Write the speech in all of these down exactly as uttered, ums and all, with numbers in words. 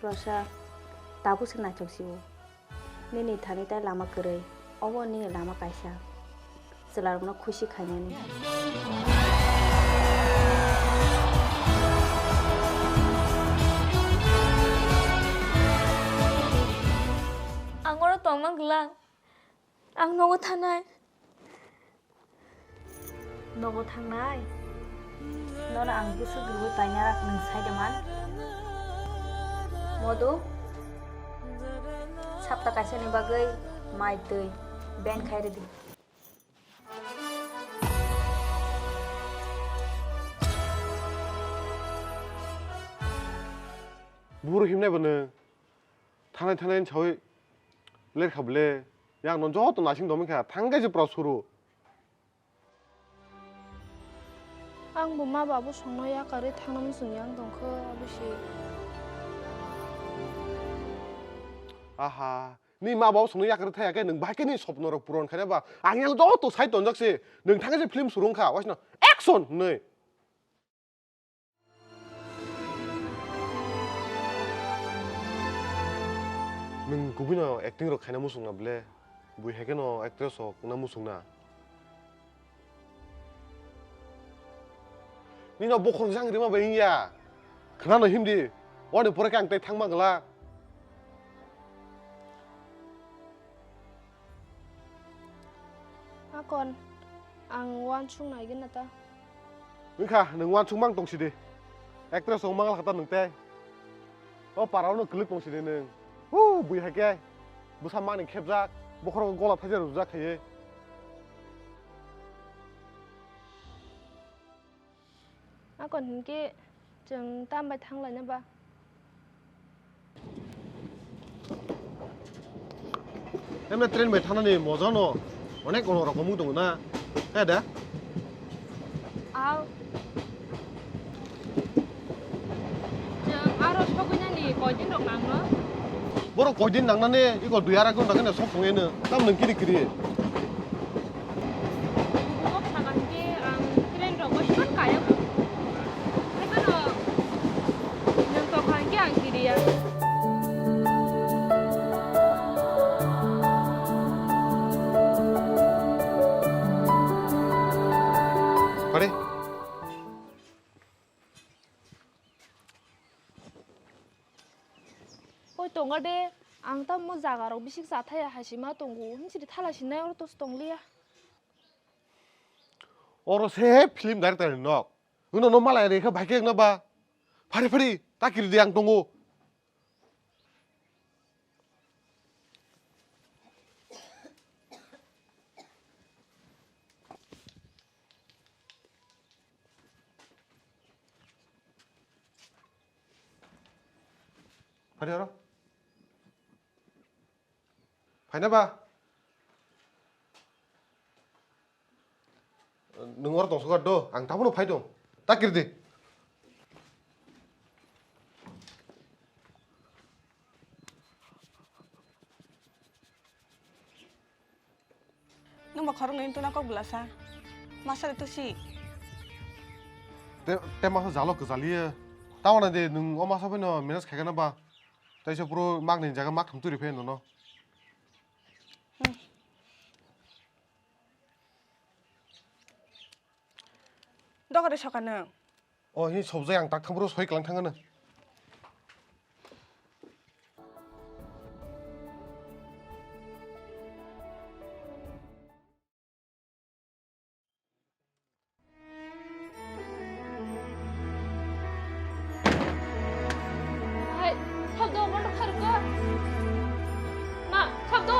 Sa tabuk se naithok sio. Nini thani tai lama kwrwi. Obo nini lama kaisa. Chwlarokno khusi khainani. Ang oro tongna gwnang. Ang nogo thanai. Nogo thangnai? Nono ang bwswk rwui paina rak nwng sai de man? Modu, sapta kaisani bagwi mai twi ban khai rwdi. Buro himnai bo nwng. Thanai thanai sawi lerkha ble. Yang no joto nasing domikha thangkai je pro suru. Ang bo ma babu songno yakarwi thangna muchung yang tongkho, abisi. Aha, ni ma babu songno yakarwi thaya khe nwng bahai khe ni sopno rok puron khaina ba? Ang yang joto sai tonjak se, nwng thangkai je film surung kha, waisno action hinwi. Nwng kubui no acting rok khaina muchung na ble? Bui hai khe no actress rok wngna muchung na. Nini no bokhorok jang rima bai wngya. Khna no himdi. Wani pore khe ang tei thangma gla. Akon, ang uansuk naigwna ta. Wngkha, nwng uansuk mang tong sidi. Actress rok mang lakha ta nwng tei. O para o nwng kwlwk tong sidi nwng. Hu, bui hai khe. Bwsa mani khepjak, bokhorok gola thaisa rwjak khaiwi. Akon hinkhe chwng tam bai thang laina ba? Emne train bai thanani moja no onek ono rokomung tongo na, he da? Aw. Chwng aro sogwinani koidin rok nangno? Borok koidin nangnani iko dui arak ghonta kheno sok thangwi no. Tam nwng kiri kiri. Kok saga hinkhe ang train rok bai sot kaya. Haiphano nwng tongkha hinkhe ang kiriya. Pare. Oi tonga de, ang tamo jaga rok bisik chathaya hai sima tongo, himsiri thala sinai oro tos tongliya. Oro se film director ni nok. Uno no malai rekha bai khe na ba. Phari phari, ta kiri de ang tongo. Phari oro. Phaina ba? Nwng oro tongsoka do, ang tabukno phai tong. Ta kirdi. Nwng bo khoroknwi wngtuna kok bwlasa. Masa de tusi. Te, te masa jalo kwchaliya. Tawana de nwng o masa phano manage khaikha na ba? Taisa phuru makni jaga mak thum turi phai nono. Hmm. Dogari soka nwng. O hi sobjai ang tak thang phuru soi klang thangano. Hai, sabdo, motor khargo. Ma, sabdo,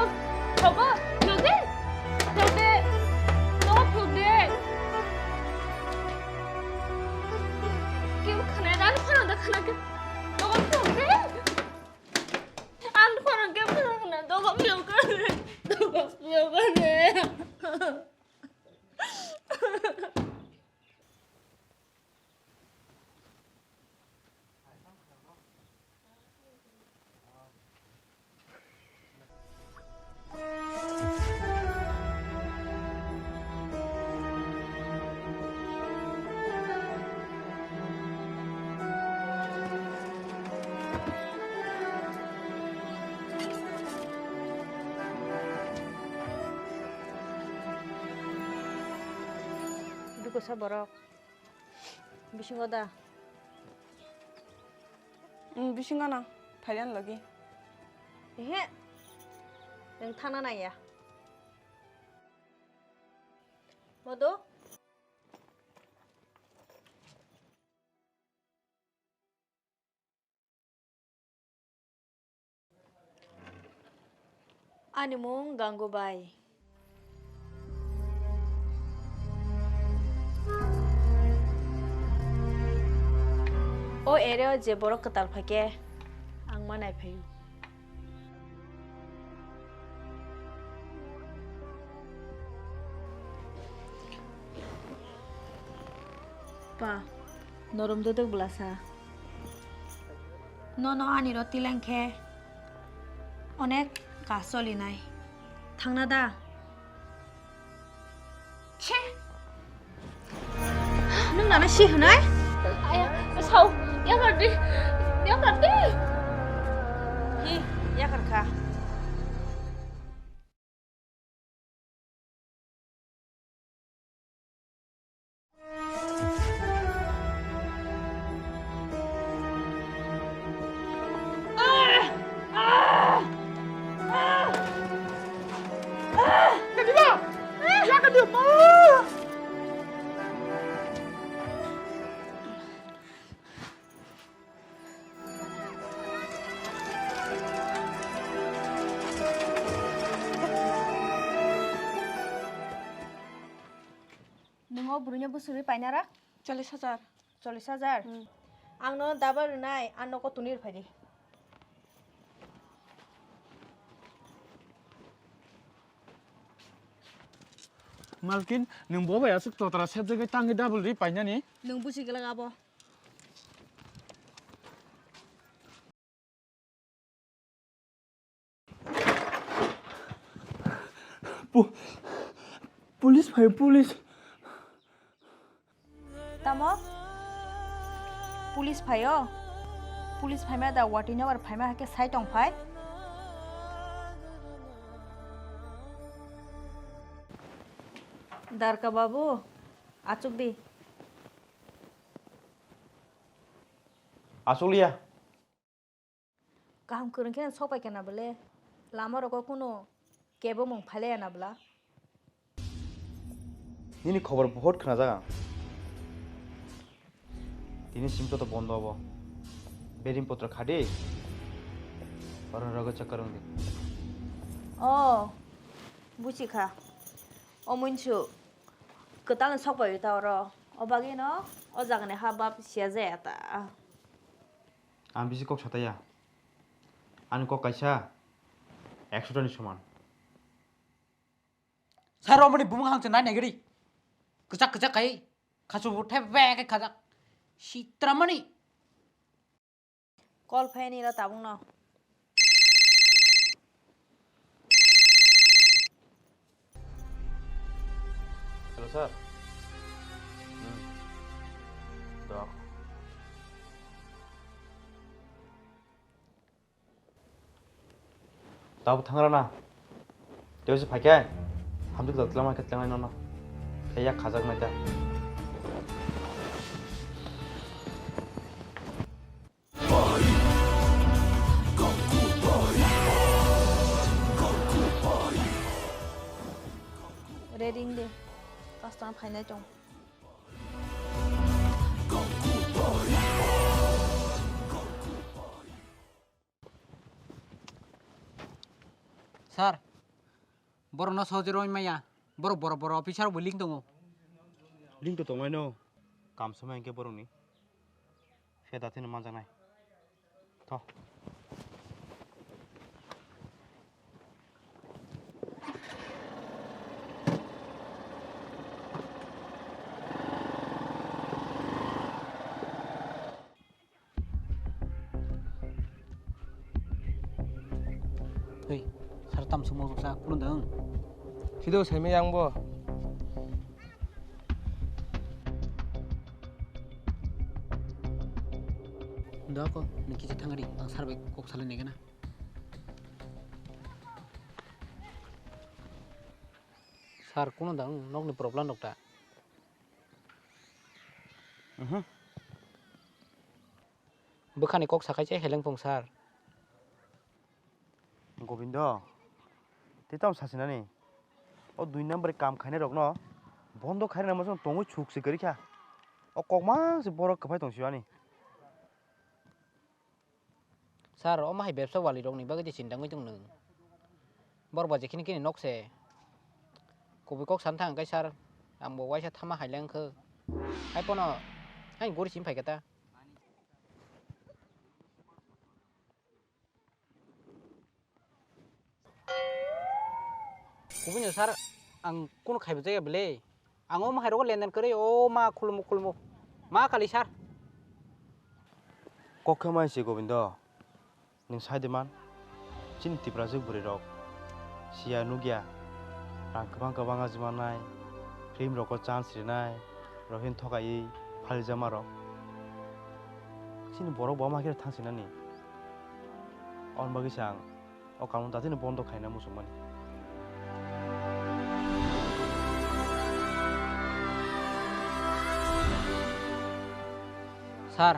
sabdo, jodi, jodi, no, jodi. Keu khana dan khana da khana Bwsa borok. Bisingo da? Hmm, bisingo no. Phailan logi. Ehe. Nwng thangna nangya. Modo? Ani mung Gangubai. O area o je borok kwtal phaikhe ang ma nai phaio. Pa, norom dodok bwlasa. Nono ani ro tileng khe onek ka solinai. Thangna da? Che! Nwng nana si hwnai? Aya, sao, yakar di, yakar di. Hi, yakar kha. Nwng o bwrwino bwswrwi paina rak? Chollish hajar. Chollish hajar? Hmm. Ang no daba rwnai, ang nogo tuni rwphai di. Malkin, nwng bo bai aswk totra sepjagwi tangwi double ri painani? Nwng buji glak abo. Pu-, police phai, police. Tamo? Police phaio? Police phaima da watwi nobar phaima hakhe sai tong phai. Darka babu, achuk di. Achukliya. Kaham kwrwng khe sok pai khe na bwle? Lama rogo kuno kebo mung phailaiya na bwla? Nini khobor bohot khwnajak ang. Tini sim joto bondo obo. Bedin putra khadi. Oro rogo check kwrwng di. Oh, buchi kha. O munsu kwtal ni sok pai ta oro. O bagwi no o jaga ni ha bab siya jaya ta. Ang bisi kok sataya. Ani kok kaisa ekso tani soman. Sir, romoni bumung hangse nai nai gari. Kwchak kwchak kai. Khasu bu thep be kai khajak. Sitramani. Call phaini ra tabung no. Hello, sir. Hmm. Dok. Tabuk thangra na. Tei se phaikhe. Hamjwk da tlangnai khe tlangnai nono. Khe yak khajak nai ta. Ready de. Customer phainai tong. Sir, borokno sohojai rwmani maya. Borok borok borok officer bo link tongo. Link to tongmai no. Kam samai hwnkhe borokni. Phe dathino manjaknai. Tho. Hei, sir tam sumok sa, kuno dang. Sido saimai ang bo. Doko, niki je thangri, ang sir bai kok salai nai gana. Sir, kuno dang, nokni problem rok ta? Mhm. Bwkhani kok sakai se helengphung sir. Gobindo, tei tamo sasinani? O dui number kam khainai rokno bondo khairokno masa tongwi suk se kwrwi kha. O kok mang se borok kwphai tong sio ani. Sir, omo hai bebsa wali rokni bagwi je chinta wngwi tong nwng. Borok ba jekhini kini nok se. Kubui kok san thang khe sir, ang bo waisa thama hai leng khe. Hai pono, hai guri sim phai khe ta. Kubunyo sir, ang kunu khaibo jaya bele. Ang o mahai rogo lenden kwrwi, o ma khulumo khulumo. Ma kali sir. Kok khe mai se Gobindo, nwng sai de man. Chini Tiprajwk bwrwi rok siya nukya, rang kwbang kwbang ajima nai, film rogo chance rinai, rohin thokaiwi phaljama rok. Chini borok bo ma khe thang sinani. Aboni bagwi se ang o kaam no datino bondo khaina muchungmani. Sir,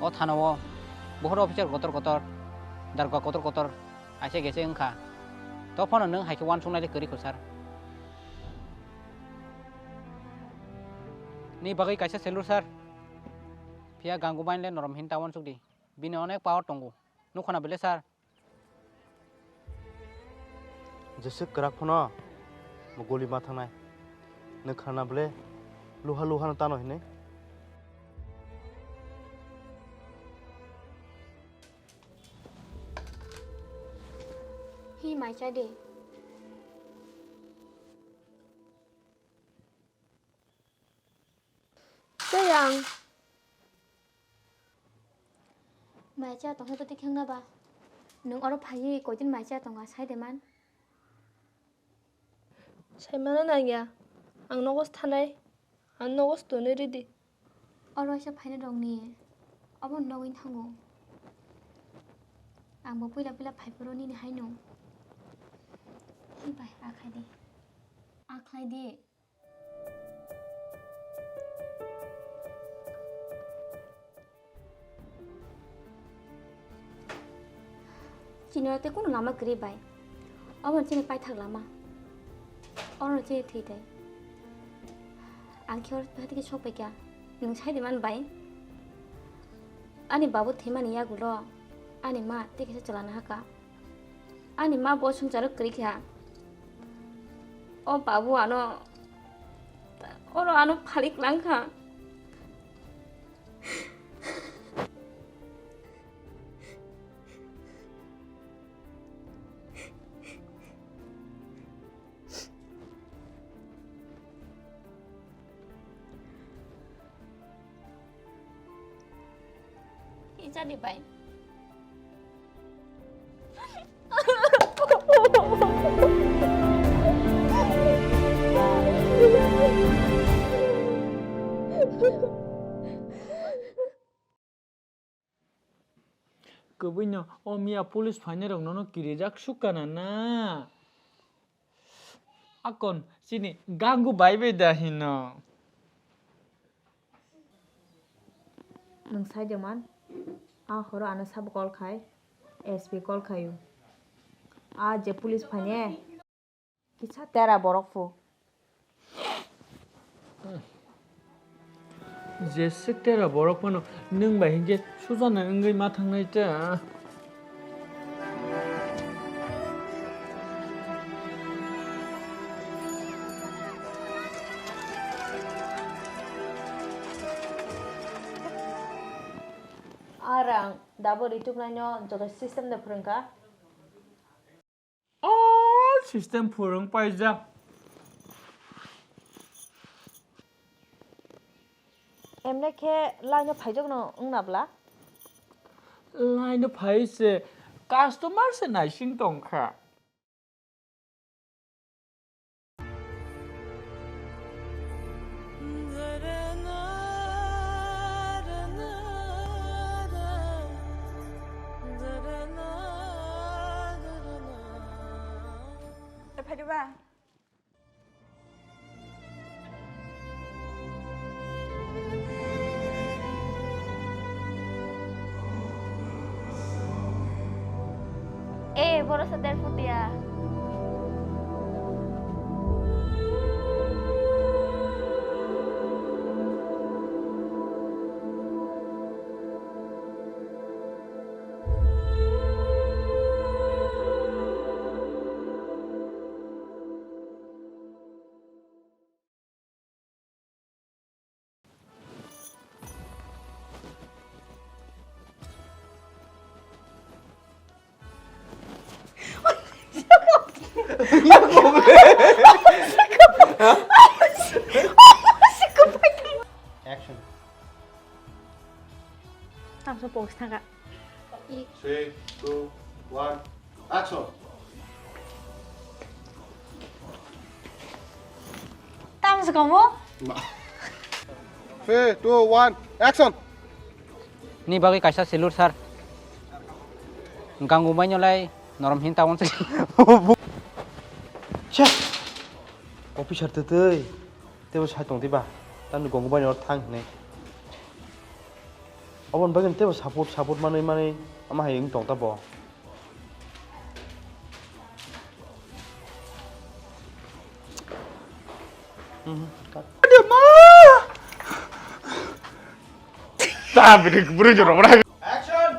o thana o buhur officer kotor kotor, darga kotor kotor, aise gese wngkha. To phano nwng hai khe uansuknai le kwrwi kho, sir. Ni bagwi kaisa salute, sir. Phiya Gangubai le norom hin ta uansuk di. Bini onek power tongo. Nukho na bile, sir? Jeswk kwrak phano bo goli ma thangnai. Nwng khna bwle luha luha no tano hinwi. Hi mai cha de. Tei ang. Mai cha tongkhe to tei khengna ba. Nwng oro phaiwi koidin mai cha tonga sai de man. Sai mano nangya. Ang nogo thanai. Ang nogo tonwi ridi. Oro waisa phaina rokni obo nogwi thango. Ang bo puila puila phai phuru nini haino. Hi bai, a khlai di. A khlai di. Chini oro tei kunu lama kwrwi bai. Obo chini paithak lama. Oro chini thwi tai. Ang khe oro hati khe sok pai kha. Nwng sai de man bai. Ani babu thwimani yagulo ani ma tei kaisa chwla nahakha. Ani ma bo swngcharo kwrwi kha. O babu ano, oro ano phalik lang kha. Kijani bai. Kwbwino o miya police phainairok nono kirijak sukha na na? Akon chini Gangu bai bai da hino. Nwng sai de man, a horo ano sabo call khai, S P call khaio. A je police phaine, kisa tera borok phu. Jeswk tera borok phano nwng bai hinkhe sujana wngwi ma thangnai ta. Arang dabo rituknaino joto system de phwrwngkha. All system phwrwng paijak. Emne khe line o phaijak no wngna bla? Line o phai se customer se naising tongkha. Phaidiba. Eh, boro sa der phutia. Action. Tamsa pose thangka. Three, two, one, action. Tamsa komo? Three, two, one, action. Ni bagwi kaisa silur sir. Gangu maino lai norom hin tawon se. Che. Officer twtwi. Tebo sai tong diba? Tamni gongbai no thang hwnwi. Oboni bagwi tebo support, support manwi, manwi ama hai wng tong ta bo. Mhm. Ta bini bwrwi jorok bwrwi. Action!